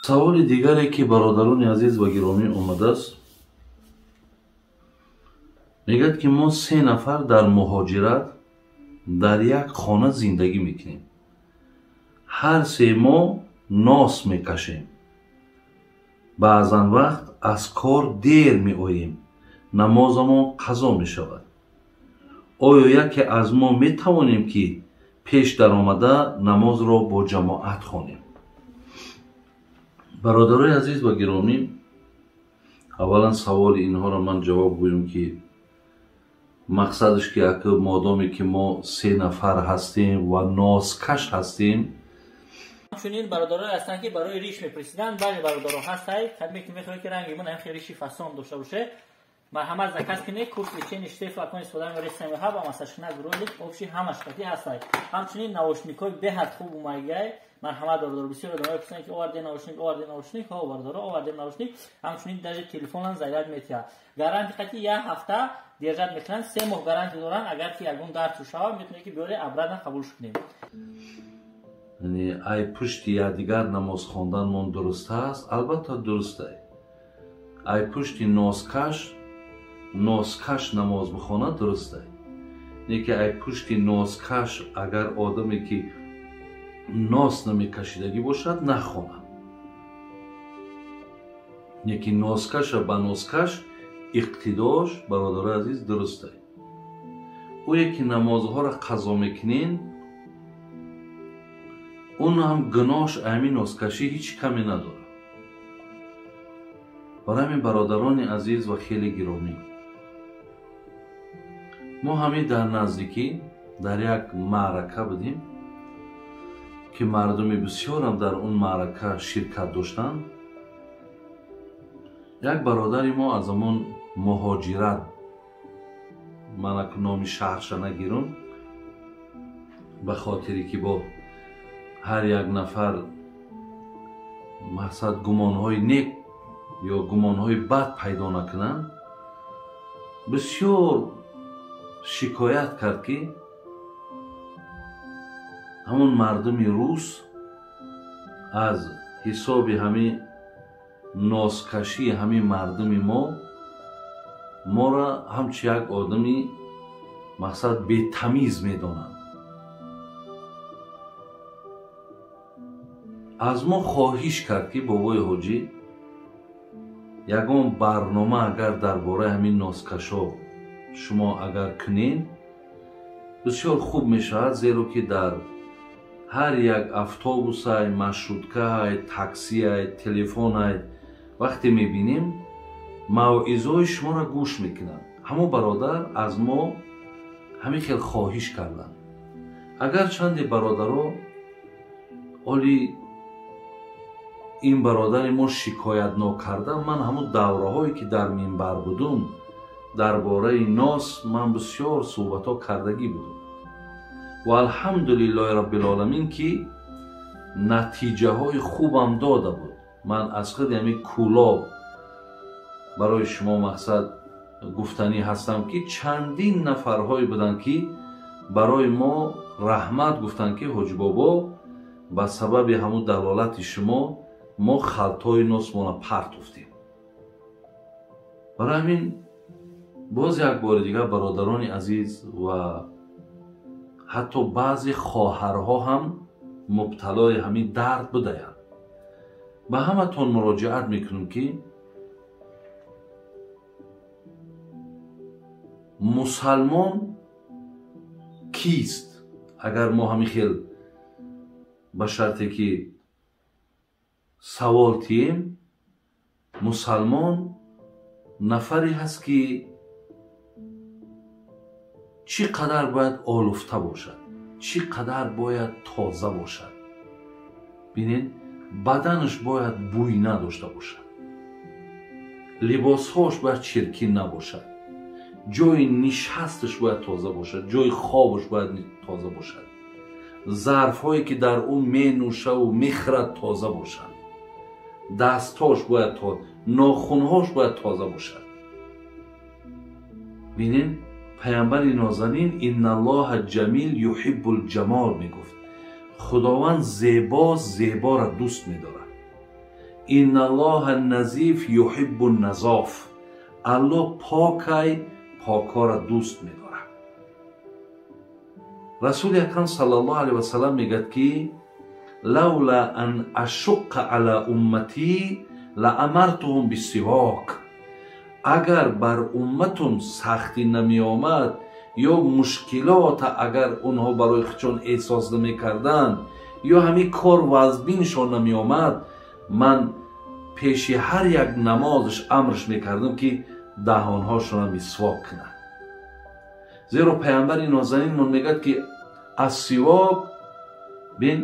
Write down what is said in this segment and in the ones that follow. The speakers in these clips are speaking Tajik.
Саволи дигаре ки бародарони азиз ва гиромӣ омадааст, мегӯяд ки мо се нафар дар муҳоҷират дар як хона зиндагӣ мекунем. Ҳар се мо нос мекашем. Баъзан вақт аз кор дер меоем, намозамон қазо мешавад. Оё яке аз мо метавонем ки пеш даромада намозро бо ҷамоат хонем? Бародарои азиз ва гиромӣ, аввалан саволи инҳоро ман ҷавоб гӯям ки мақсадаш ки ака модоме ки мо се нафар ҳастем ва носкаш ҳастем. Ҳамчунин бародарое ҳастанд ки барои риш мепурсиданд. Бале бародаро ҳастай, кадме ки мехоҳед ки ранги мон ҳам риши фасон дошта боше, марҳамат заказ кунед. Курс лечения се флакон истифода мебаред, семиҳа ба масашхина ролик общий ҳамаш қатӣ ҳастай. Ҳамчунин наушникҳои беҳад хуб омадагиай. Марҳамат бародаро, бисёр одамое пурсанд ки овардем наушник, овардем наушник. Ҳо бародаро, овардем наушник. Ҳамчунин даже телефонам заряд метиҳад. Гарантия қатӣ як ҳафта держат мекунанд, 3 моҳ гарантия доранд. Агар ки ягон дард шавад, метавонед ки биёре обратно қабул кунем. Яъне ай пушти якдигар намоз хонданмон дуруст аст? Албатта дуруст аст. Ай пушти носкаш намоз бихонад дуруст аст. Не ки ай пушти носкаш агар одаме ки нос намекашидагӣ бошад нахонад. Не ки носкаша ба носкаш иқтидош, бародарои азиз, дуруст аст. Ӯе ки намозҳоро қазо мекунен, он ҳам гуноҳш ҳамин носкашӣ ҳеҷ каме надорад. Барои ҳамин бародарони азиз ва хеле гиромӣ, мо ҳамин дар наздикӣ дар як маърака будем ки мардуми бисёрам дар он маърака ширкат доштанд. Як бародари мо аз ҳамон муҳоҷират, ман ак номи шаҳрша нагирам, ба хотире ки бо ҳар як нафар мақсад гумонҳои нек ё гумонҳои бад пайдо накунанд, бисёр шикоят кард ки ҳамон мардуми рус аз ҳисоби ҳамин носкашии ҳамин мардуми мо моро ҳамчун як одами мақсад бетамиз медонанд. Аз мо хоҳиш кард ки бобои ҳоҷӣ ягон барнома агар дар бораи ҳамин носкашо шумо агар кунед бисёр хуб мешавад, зеро ки дар ҳар як автобусай, маршруткаай, таксиай, телефонай вақте мебинем мавъизои шуморо гӯш мекунанд. Ҳамон бародар аз мо ҳамин хел хоҳиш карданд. Агар чанде бародаро оли ин бародари мо шикоят нокарда, ман ҳамон давраҳое ки дар минбар будум дар бораи нос ман бисёр суҳбатҳо кардагӣ будум ва алҳамдулиллоҳи раббилоламин ки натиҷаҳои хубам дода буд. Ман аз худи ҳамин кӯлоб барои шумо мақсад гуфтанӣ ҳастам ки чандин нафарҳое буданд ки барои мо раҳмат гуфтанд ки ҳоҷибобо ба сабаби ҳамун далолати шумо мо халтҳои носмона партофтем. Барои ҳамин боз як бори дигар бародарони азиз ва ҳатто баъзе хоҳарҳо ҳам мубталои ҳамин дард будаянд, ба ҳаматон муроҷиат мекунем ки мусалмон кист? Агар мо ҳамин хел ба шарте ки савол тием, мусалмон нафаре ҳаст ки чӣ қадар бояд олуфта бошад, чӣ қадар бояд тоза бошад. Бинед, баданаш бояд бӯй надошта бошад, либосҳош бояд чиркин набошад, ҷои нишасташ бояд тоза бошад, ҷои хобаш бояд тоза бошад, зарфҳое ки дар ӯ менӯшаву мехӯрад тоза бошанд, дастҳош бояд нохунҳош бояд тоза бошад. Бинед, Паямбари нозанин инналлоҳа ҷамил юҳиббул ҷамол мегуфт. Худованд зебо, зеборо дӯст медорад. Инналлоҳа назиф юҳиббу назоф. Аллоҳ покай, покора дӯст медорад. Расули акрам саллаллоҳу алайҳи васаллам мегӯяд ки лавла ан ашуққа ала умматӣ ла амартуҳум биссивок. Агар бар умматум сахтӣ намеомад ё мушкилота агар онҳо барои худшон эҳсос намекарданд ё ҳамин кор вазбиншон намеомад, ман пеши ҳар як намозаш амрш мекардам ки даҳонҳошонро мисвок кунанд. Зеро паямбари нозанинмон мегӯяд ки ассивок бин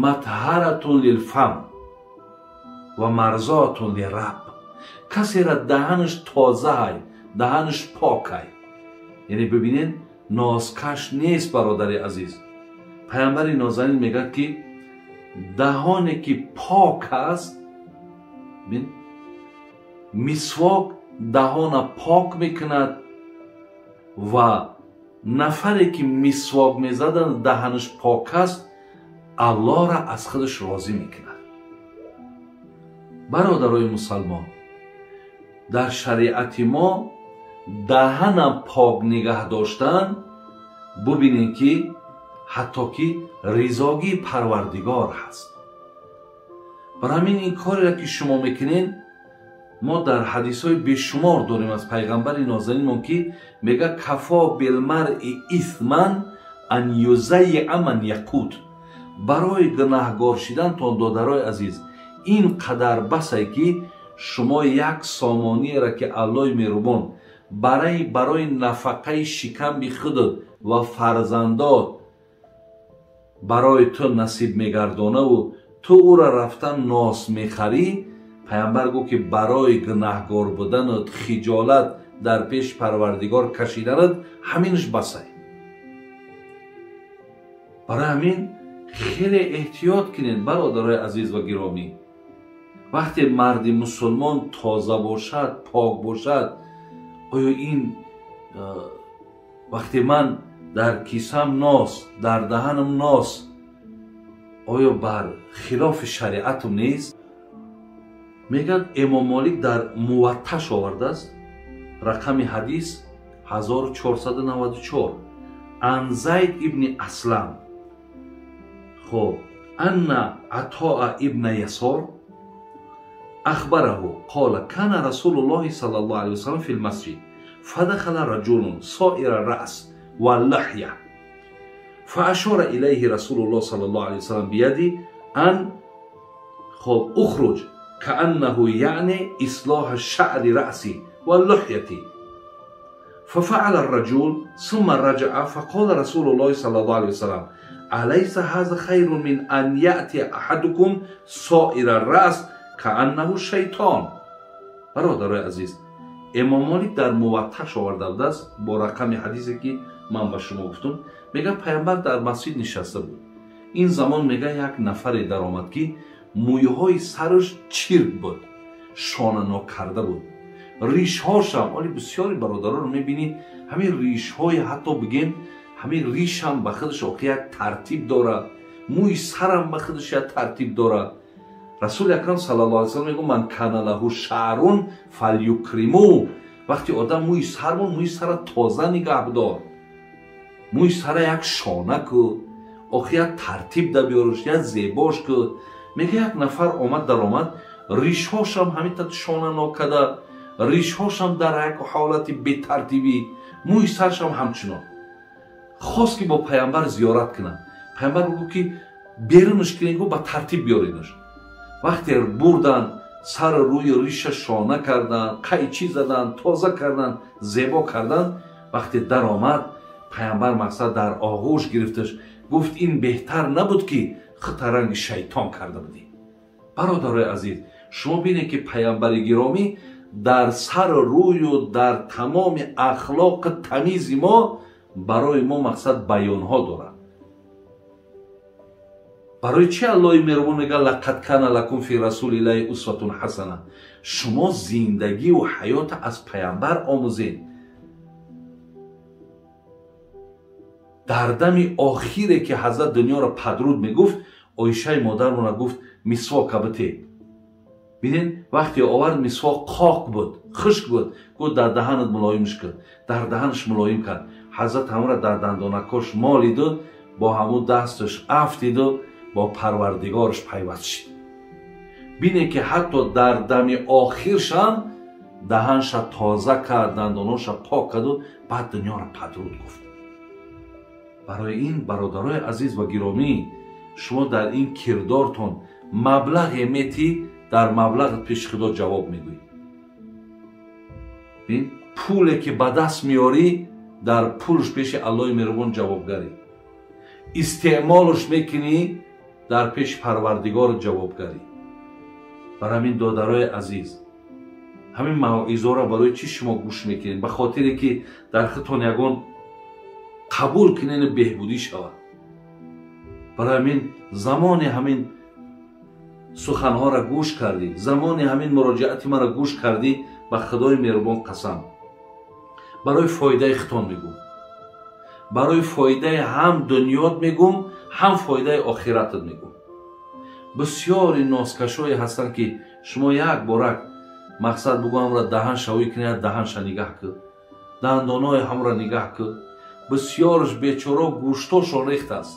матҳаратун лилфам ва марзотун лираб. Касера даҳанаш тозаай, даҳанаш покай. Яъне бибинед, нозкаш нест, бародари азиз. Паямбари нозанин мегӯяд ки даҳоне ки пок аст, бин мисвок даҳона пок мекунад ва нафаре ки мисвок мезаданд даҳанаш пок аст, Аллоҳра аз худаш розӣ мекунад. Бародарои мусалмон, дар шариати мо даҳанам пок нигаҳ доштан, бубинем ки ҳатто ки ризогии Парвардигор ҳаст. Барои ҳамин ин кореро ки шумо мекунед, мо дар ҳадисҳои бешумор дорем аз пайғамбари нозанинмон ки мегӯяд кафо билмаръи исман ан юзаййа ман яқут. Барои гунаҳгор шидантон, додарои азиз, ин қадар басе ки шумо як сомониеро ки Аллоҳи меҳрубон барои нафақаи шикамби худат ва фарзандот барои ту насиб мегардонаву ту ӯро рафтан нос мехарӣ, паямбар гуфт ки барои гунаҳгор буданат, хиҷолат дар пеши Парвардигор кашиданат ҳаминаш басай. Барои ҳамин хеле эҳтиёт кунед, бародарои азиз ва гиромӣ. Вақте марди мусулмон тоза бошад, пок бошад, оё ин вақте ман дар кисам нос, дар даҳанам нос, оё бар хилофи шариатум нест? Мегӯяд Имом Молик дар Муватташ овардааст, рақами ҳадис 1494, ан Зайд ибни Аслам. Хоб, анна Атоа ибна Ясор أخبره قال كان رسول الله صلى الله عليه وسلم في المسجد فدخل رجل صائر الرأس واللحية فأشار إليه رسول الله صلى الله عليه وسلم بيده أن أخرج كأنه يعني إصلاح الشعر رأسي واللحية. ففعل الرجل ثم رجع فقال رسول الله صلى الله عليه وسلم أليس هذا خير من أن يأتي أحدكم صائر الرأس кааннаҳу шайтон. Бародарои азиз, Имом Молик дар Муватташ оварда будааст бо рақами ҳадисе ки ман ба шумо гуфтум. Мегӯяд паямбар дар масҷид нишаста буд. Ин замон мегӯяд як нафаре даромад ки мӯйҳои сараш чирк буд, шонанокарда буд, ришҳошам, оли бисёри бародаронро мебинӣ, ҳамин ришҳои ҳатто бигем ҳамин ришам ба худаш охи як тартиб дорад, мӯи сарам ба худаш як тартиб дорад. Расули акрам саллаллоҳу алайҳи васаллам мегӯяд ман кана лаҳу шаърун фалюкриму. Вақте одам мӯи сар мон, мӯи сара тоза нигаҳ бидор, мӯи сара як шона ку, охи як тартиб да биёрш, як зебош ку. Мегӯяд як нафар омад даромад, ришҳошам ҳамин та шона нокада, ришҳошам дар як ҳолати бетартибӣ, мӯи саршам ҳамчунон. Хост ки бо паямбар зиёрат кунад. Паямбар гуфт ки берунаш кунед, гуфт ба тартиб биёредаш. Вақте бурдан, сар рӯи риша шона кардан, қайчӣ задан, тоза кардан, зебо кардан, вақте даромад, паямбар мақсад дар оғӯш гирифташ, гуфт ин беҳтар набуд ки худта ранги шайтон карда будӣ. Бародарои азиз, шумо бинед ки паямбари гиромӣ дар сару рӯю дар тамоми ахлоқи тамизи мо барои мо мақсад баёнҳо дорад. Барои чи Аллоҳи меҳрубон мегӯяд лақад кана лакум фи расулиллаҳи усватун ҳасана? Шумо зиндагиву ҳаёта аз паямбар омӯзед. Дар дами охире ки ҳазрат дунёро падруд мегуфт, Оишаи модармона гуфт мисвока бите. Бинед, вақте овард мисвок қоқ буд, хушк буд. Гуфт дар даҳанат мулоимш кун. Дар даҳанаш мулоим кард. Ҳазрат ҳамра дар дандонакош молиду бо ҳамун дасташ афтиду бо парвардигораш пайваст шид. Бинед ки ҳатто дар дами охиршам даҳанша тоза кард, дандоноша пок карду баъд дунёро падруд гуфт. Барои ин бародарои азиз ва гиромӣ, шумо дар ин кирдортон маблағе метӣ, дар маблағат пеши Худо ҷавоб мегӯӣ. Бин, пуле ки ба даст меорӣ, дар пулш пеши Аллоҳи меҳрубон ҷавобгарӣ. Истеъмолш мекунӣ, дар пеши Парвардигор ҷавобгарӣ. Бар ҳамин додарои азиз, ҳамин мавъизоро барои чӣ шумо гӯш мекунед? Ба хотире ки дар худтон ягон қабул кунед беҳбудӣ шавад. Барои ҳамин замони ҳамин суханҳоро гӯш кардӣ, замони ҳамин муроҷиати маро гӯш кардӣ, ба Худои меҳрубон қасам, барои фоидаи худтон мегӯм, барои фоидаи ҳам дунёт мегӯм, ҳам фоидаи охиратат мегӯм. Бисёри носкашое ҳастанд ки шумо як борак мақсад бугӯ ҳамра даҳан шавӣ кунед, даҳанша нигаҳ кун, дандонои ҳамра нигаҳ кун. Бисёрш бечоро гӯштошон рехтааст.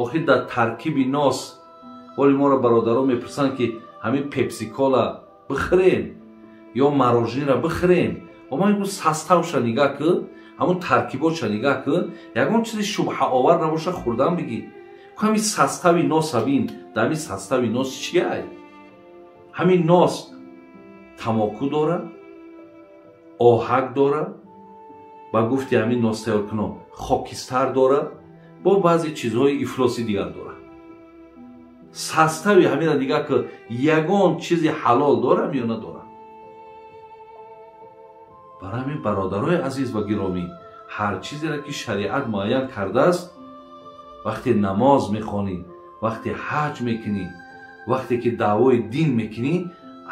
Охир дар таркиби нос ҳоли моро бародарон мепурсанд ки ҳамин пепсикола бихӯрем ё марожнира бихӯрем. Ма мегӯм составша нигаҳ кун, ҳамун таркиботша нигаҳ кун, ягон чизи шубҳаовар набоша хӯрдан бигӣ. Ҳамин состави носа бин, дар ҳамин состави нос чиай? Ҳамин нос тамоку дора, оҳак дора, ба гуфти ҳамин ностайёркунон хокистар дора, бо баъзе чизҳои ифлоси дигар дора. Состави ҳаминро нигаҳ кун, ягон чизи ҳалол дорам ё надорам? Барои ҳамин бародарои азиз ва гиромӣ, ҳар чизеро ки шариат муайян кардааст, вақте намоз мехонӣ, вақте ҳаҷ мекунӣ, вақте ки даъвои дин мекунӣ,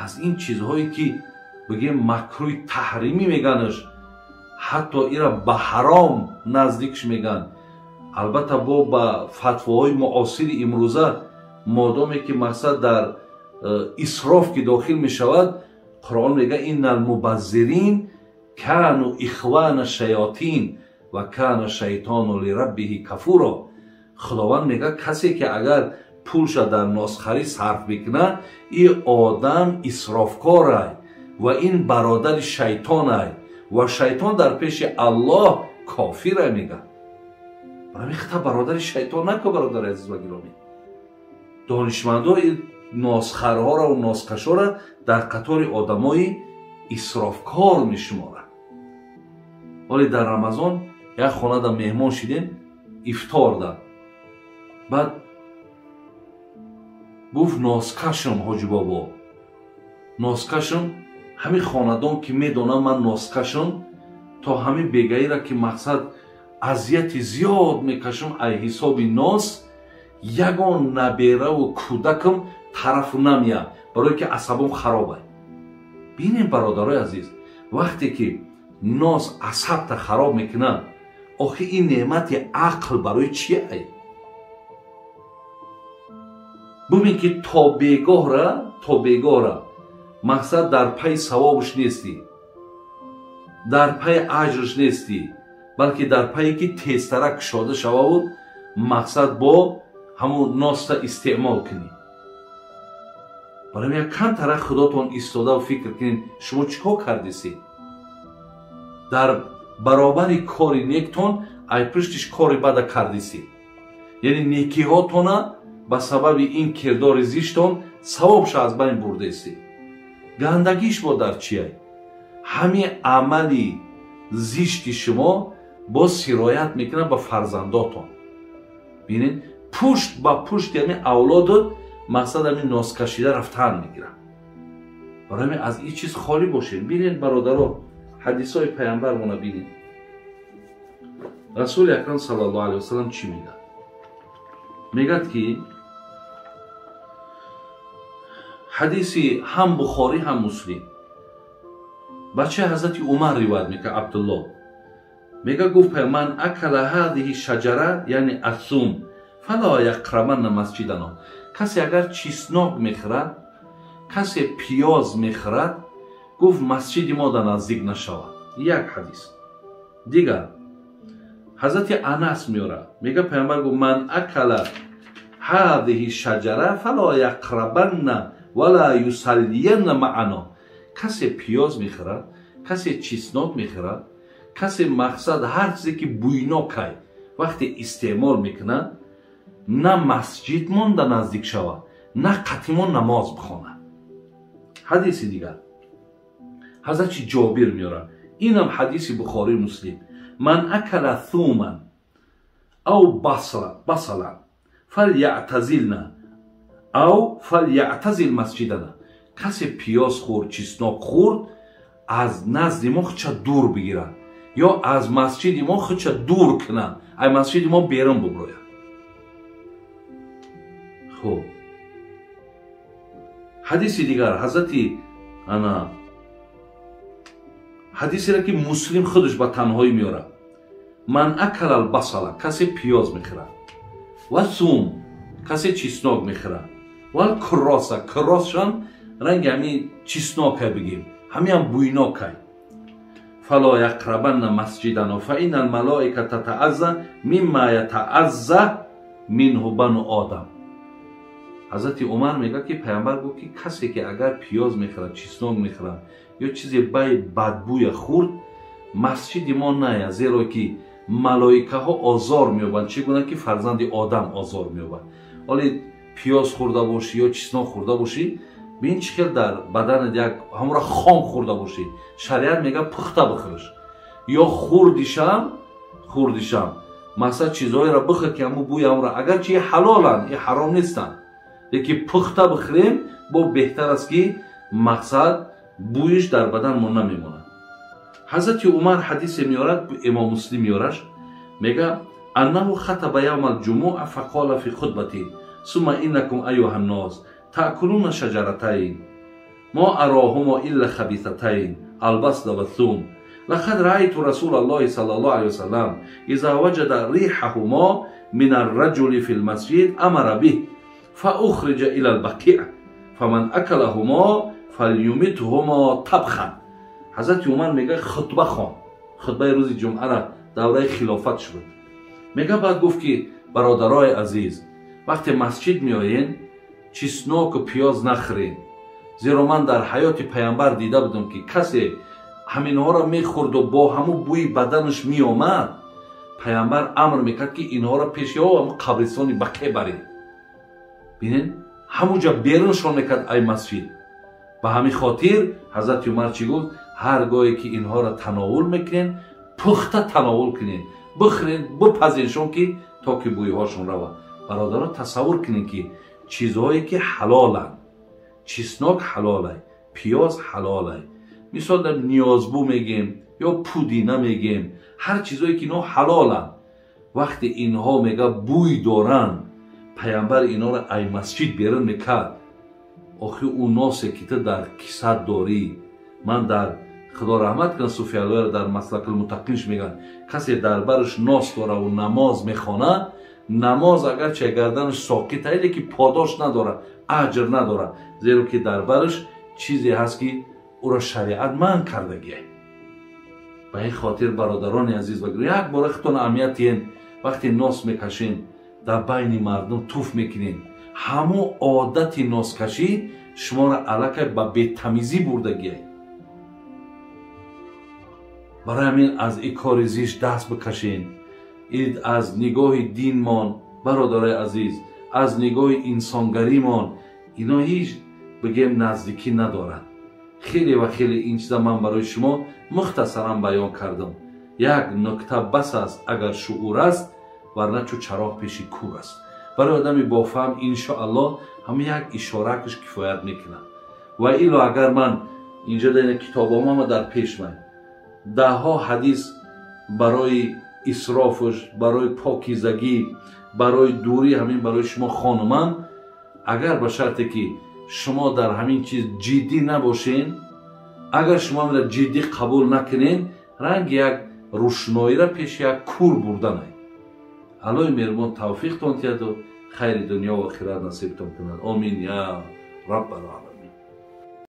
аз ин чизҳое ки бигем макрӯҳи таҳримӣ меганаш, ҳатто ира ба ҳаром наздикш меган. Албатта бо ба фатвоҳои муосири имрӯза, модоме ки мақсад дар исроф ки дохил мешавад, Қуръон мега иннал мубаззирин кану ихвана шаётин ва кана шайтону лираббиҳи кафуро. Худованд мега касе ки агар пулша дар носхарӣ сарф мекунад, ин одам исрофкорай ва ин бародари шайтонай ва шайтон дар пеши Аллоҳ кофирай мега. Барои хита бародари шайтон наку, бародари азиз ва гиромӣ. Донишмандо носхарҳоро ва носкашоро дар қатори одамои исрофкор мешуморанд. Ҳоле дар Рамазон як хонада меҳмон шидем, ифтор дад. Баъд гуфт носкашам ҳоҷи бобо, носкашам ҳамин хонадон ки медонам ман носкашам, то ҳамин бегаира ки мақсад азияти зиёд мекашам ай ҳисоби нос, ягон набераву кӯдакам тарафу намеяд, барое ки асабом харобай. Бинем бародарои азиз, вақте ки нос асабта хароб мекунад, охи ин неъмати ақл барои чи ай? Бубин ки то бегоҳра мақсад дар пайи савобш нестӣ, дар пайи аҷрш нестӣ, балки дар пайе ки тезтара кушода шававу мақсад бо ҳамун носта истеъмол кунӣ. Барои як камтара худотон истодаву фикр кунед, шумо чӣ кор кардесед? Дар баробари кори нектон ай пуштиш кори бада кардесед. Яъне некиҳотона ба сабаби ин кирдори зиштон савобша аз байн бурдесед. Гандагиш бо дар чиай? Ҳамин амали зишти шумо боз сироят мекунад ба фарзандотон. Бинед, пушт ба пушти ҳамин авлодот мақсад ҳамин носкашида рафтан мегирад. Барои ҳамин аз ин чиз холӣ бошед. Бинед бародаро, ҳадисҳои паямбармона бинед. Расули акрам саллаллоҳу алайҳи васаллам чӣ мегӯяд? Мегӯяд ки ҳадиси ҳам Бухорӣ ҳам Муслим, бачаи ҳазрати Умар ривоят мекунад, Абдуллоҳ. Мега гуфт ман акала ҳадиҳи шаҷара, яъне асум, фала яқрабанна масҷидано. Касе агар чеснок мехӯрад, касе пиёз мехӯрад, гуфт масҷиди мо да наздик нашавад. Як ҳадис. Дигар ҳазрати Анас меорад, мега пайғамбар гуфт ман акала ҳадиҳи шаҷара фала яқрабанна вала юсаллиянна маъано. Касе пиёз мехӯрад, касе чеснок мехӯрад, касе мақсад ҳар чизе ки бӯйнокай вақте истеъмол мекунад, на масҷид монда наздик шавад, на қатимон намоз бихонад. Ҳадиси дигар ҳазрати Ҷобир меорад, инам ҳадиси Бухорию Муслим. Ман акала thуман ав басалан фалятазилна ав фалятазил масҷидана. Касе пиёз хӯрд, чеснок хӯрд, аз назди мо худша дур бигирад ё аз масҷиди мо худша дур кунад, аз масҷиди мо берун буброяд. Хуб, ҳадиси дигар ҳазрати ана ҳадисеро ки Муслим худаш ба танҳоӣ меорад. Ман акала албасала, касе пиёз мехӯрад, ва сум, касе чеснок мехӯрад, ва кроса, кросшам ранги ҳамин чеснокай бигем, ҳамиам бӯйнокай, фала яқрабанна масҷидано фа инна алмалоика татаазза мимма ятаазза минҳу бану одам. Ҳазрати Умар мегӯяд ки пайғамбар гуфт ки касе ки агар пиёз мехӯрад, чеснок мехӯрад ё чизе бай бадбӯя хӯрд, масҷиди мо ная, зеро ки малоикаҳо озор меёбанд, чӣ гуна ки фарзанди одам озор меёбад. Ҳоле пиёз хӯрда бошӣ ё чеснок хӯрда бошӣ, бин чӣ хел дар баданат як ҳамонро хом хӯрда бошӣ, шариат мегӯяд пухта бихӯрш ё хӯрдишам масалан чизҳоеро бихӯр ки ҳамун бӯи ҳамонро, агарчи ҳалоланд, и ҳаром нестанд, лекин пухта бихӯрем бо беҳтар аст ки мақсад бӯйиш дар бадан мо намемонад. Ҳазрати Умар ҳадисе меорад, имом Муслим меораш, мега аннаҳу хатаба явма алҷумуа фақола фи хутбати сумма иннакум аюҳа ннос таъкулуна шаҷаратайн мо ароҳумо илла хабисатайн албасла вассум лақад раайту расула аллоҳи сала аллоҳу алайҳи васалам иза ваҷада рихаҳумо мин арраҷули фи лмасҷид амара биҳ фаухриҷа ила албақиъ фаман акалаҳумо фалюмитҳумо табхан. Ҳазрати Умар мега хутба хон, хутбаи рӯзи ҷумъара давраи хилофат шуд. Мега баъд гуфт ки бародарои азиз, вақте масҷид меоен чесноку пиёз нахӯрен, зеро ман дар ҳаёти пайғамбар дида будам ки касе ҳаминҳоро мехӯрду бо ҳамун бӯи баданаш меомад, пайғамбар амр мекард ки инҳоро пеши ҳамун қабристони Бақе баред. Бинед, ҳамунҷа беруншон мекард ай масҷид. Ба ҳамин хотир ҳазрати Умар чӣ гуфт? Ҳар гоҳе ки инҳоро тановул мекунен, пухта тановул кунен, бихӯрен, бипазеншон ки то ки бӯйҳошон равад. Бародаро, тасаввур кунед ки чизҳое ки ҳалоланд, чеснок ҳалолай, пиёз ҳалолай, мисол дар ниёзбӯ мегем ё пудина мегем, ҳар чизҳое ки инҳо ҳалоланд, вақте инҳо мега бӯй доранд, пайғамбар инҳоро ай масҷид берун мекард. Охи ӯ носе ки ту дар кисат дорӣ, ман дар худо раҳмат кунад суфиялоро дар маслакулмуттақинш мегӯянд, касе дар бараш нос дораву намоз мехонад, намоз агарчи гарданаш соқит ай, лекин подош надорад, аҷр надорад, зеро ки дар бараш чизе ҳаст ки ӯро шариат манъ кардагиай. Ба ин хотир бародарони азиз, як бора худтон аҳамият диҳен, вақте нос мекашен, дар байни мардум туф мекунен, ҳамон одати носкашӣ шуморо аллакай ба бетамизӣ бурдагиай. Барои ҳамин аз ин кори зишт даст бикашен. Ид аз нигоҳи динмон, бародарои азиз, аз нигоҳи инсонгаримон ино ҳеҷ бигем наздикӣ надорад. Хеле ва хеле ин чиза ман барои шумо мухтасаран баён кардам. Як нукта бас аст агар шуур аст, варна чу чароғ пеши кур аст. Барои одами бофаҳм иншоаллоҳ ҳама як ишоракаш кифоят мекунад. Ва ило агар ман инҷа дар китобҳом ҳама дар пеш ман даҳҳо ҳадис барои исрофуш, барои покизагӣ, барои дурӣ ҳамин барои шумо хонумам, агар ба шарте ки шумо дар ҳамин чиз ҷиддӣ набошен, агар шумо ҳаминро ҷиддӣ қабул накунен, ранги як Рӯшноира пеши як кур бурданай. Аллои меҳрубон тавфиқтон диҳаду хайри дунё ва охират насибтон кунад. Омин я раббал оламин.